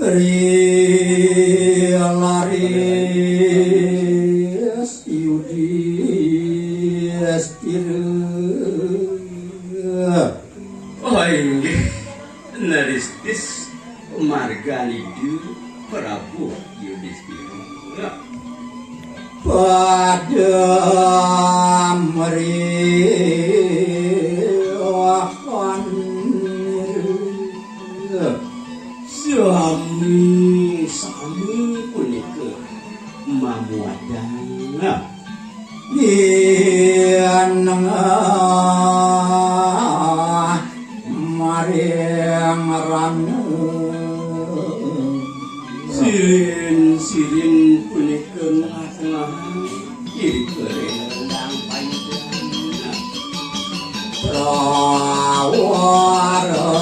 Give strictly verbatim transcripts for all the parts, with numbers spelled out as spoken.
Rilaris Yudistira. Oh, inggih, naristis marganida Prabu Yudistira. Padamrihan. Sami-sami punika mamuatan. Yen nengah maring rana. Sirin-sirin punika ngatengahang irika ring lendang payudan. Prawara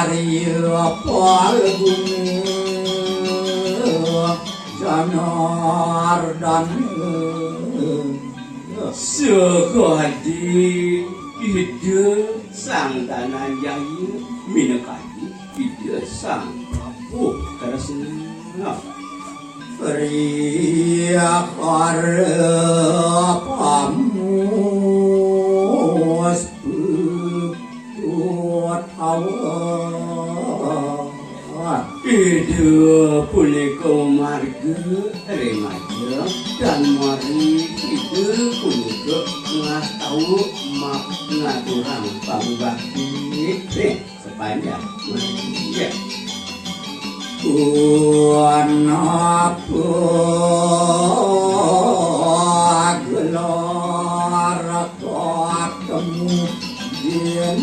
Arya Palguna Janardana. Sakadi Ida Sang Dananjaya, minakadi Ida Sang Prabu Kresna. Priyakara pamuspa utawa. Ida punika mamargi ring majeng, tan mari Ida punika ngastawa ma-, ngaturang pangubakti ring sapanjang majeng. Punapa gelar katemu yen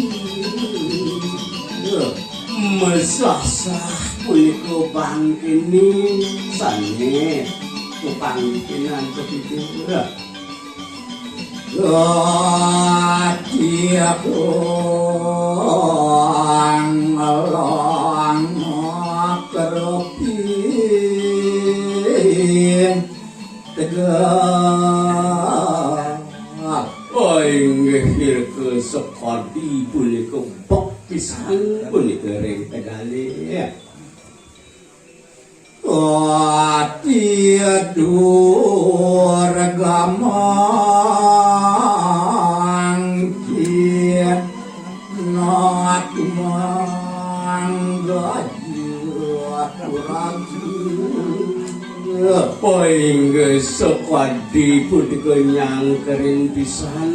mesasah punika bangkene sane kapangkinan pepikir. Gati aku ngelang kerepin tegal. Oh, inggih, irika sakadi punika bek pisan punika ring tegale. Ati durgamang kin natumang gajah kurang. Painggih sakadi punika nyangkering pisan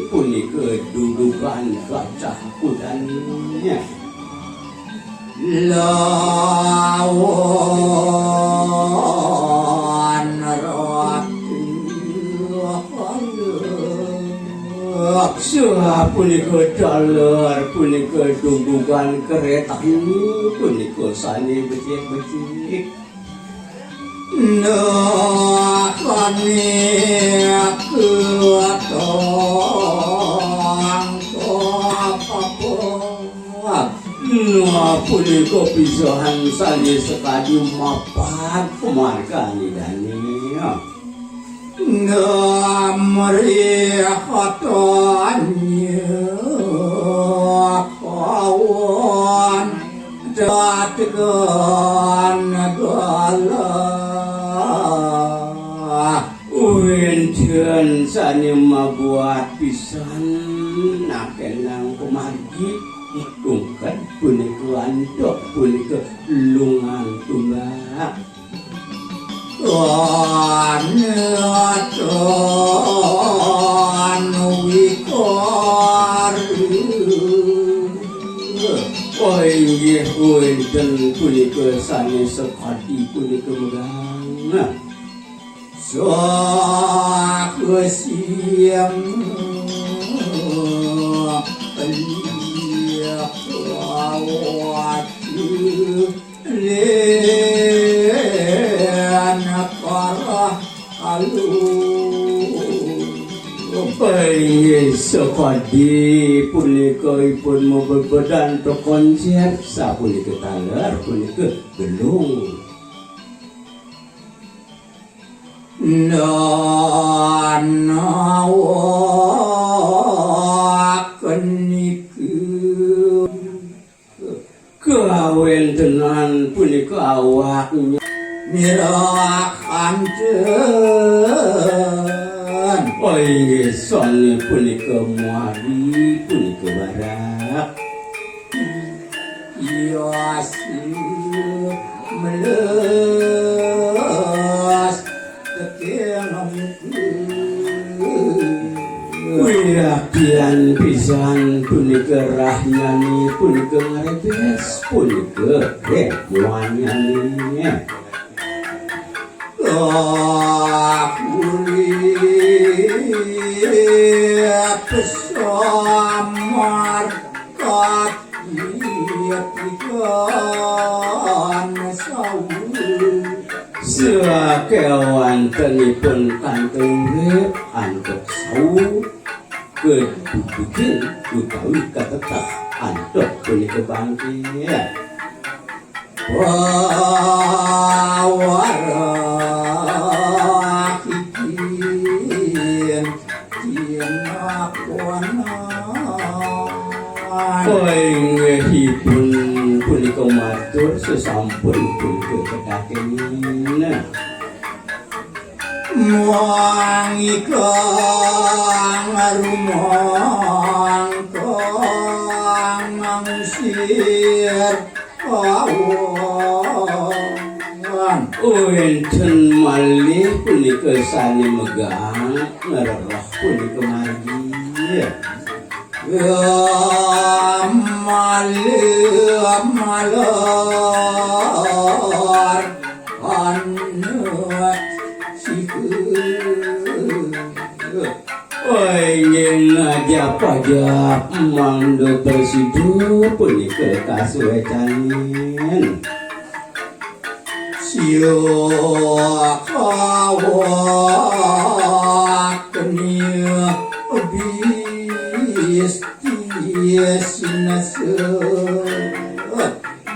punika dudukan gajah kudannya. Lawan ratu. Sapunika taler punika dudukan kereta punika sane becik-becik. Nah, kami ketong kapapa. Nah, punika pisahan sane sakadi mapan pamargane dane. Nah, mrihatanya kawan. Dategan galah. Wenten sane mabuat pisan nakenang pamargi, matungked punika antuk punika lungan tumbak. Tan, tan wikar. Oh, inggih, wenten punika sane sakadi punika megang. Saha sing liak awak Len parah alu. Inggih sakadi punika ipun mabebedan to konsep, sapunika taler punika gelung. Nanawa kenika. Kawéntenan punika awaknya. Mirakanten. Oh, inggih, sané punika muari punika barak. Iya, sih, meles. Wiaktian pisan punika rahnyané punika ngarebes punika rémuanyané. Lah kulit pesamar Sakéwantenipun kanten urip antuk sawu kedudugin utawi katetep antuk punika bangkit. Wawarahikin Inggihipun punika matur sesampun punika kedatengan. Mangikang rumangkang sir Wénten malih punika sané megang ngrereh punika margi. Ya, malih malar anut siku. Inggih ngajap-ajap mangda prasida punika kasuécanin. Siya kawakni bisti sinasa.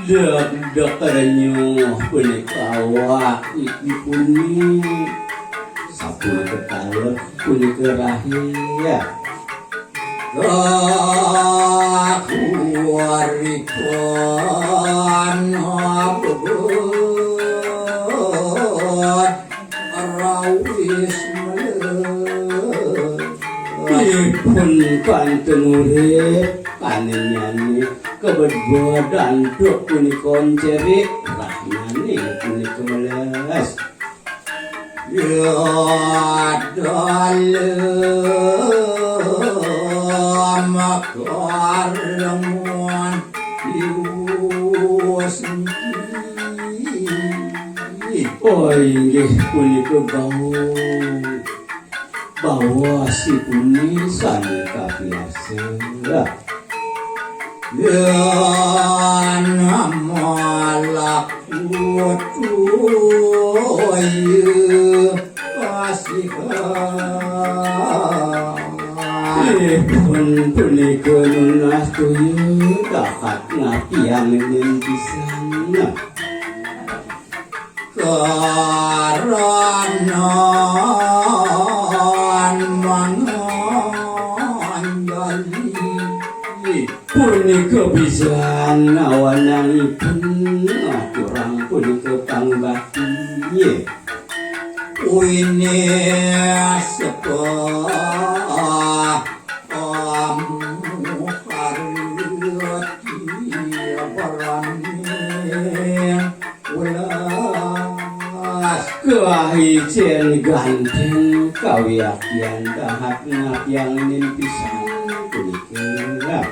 Dek-dek renyuh punika awak ipuni. Sapunika taler punika rahya. Kakuripun abebet rawis melet. Ipun kanten urip kanennyane kebedbed antuk punika cerik rahnane punika meles. Ya dalem karengon liwus niki. Oh, inggih punika bau. Bawasipune sane kapiarsa. Yan malah putu ayu kasihan. Ipun punika nunas tuyu dahat ngapiangenin pisan. Karanan manganjali. Punika pisan awanangipun aturang punika pangbakti. Wine sepah kamu harti barani. Welas. Kahicen ganteng kawiaktian dahat ngapiangenin pisan punika.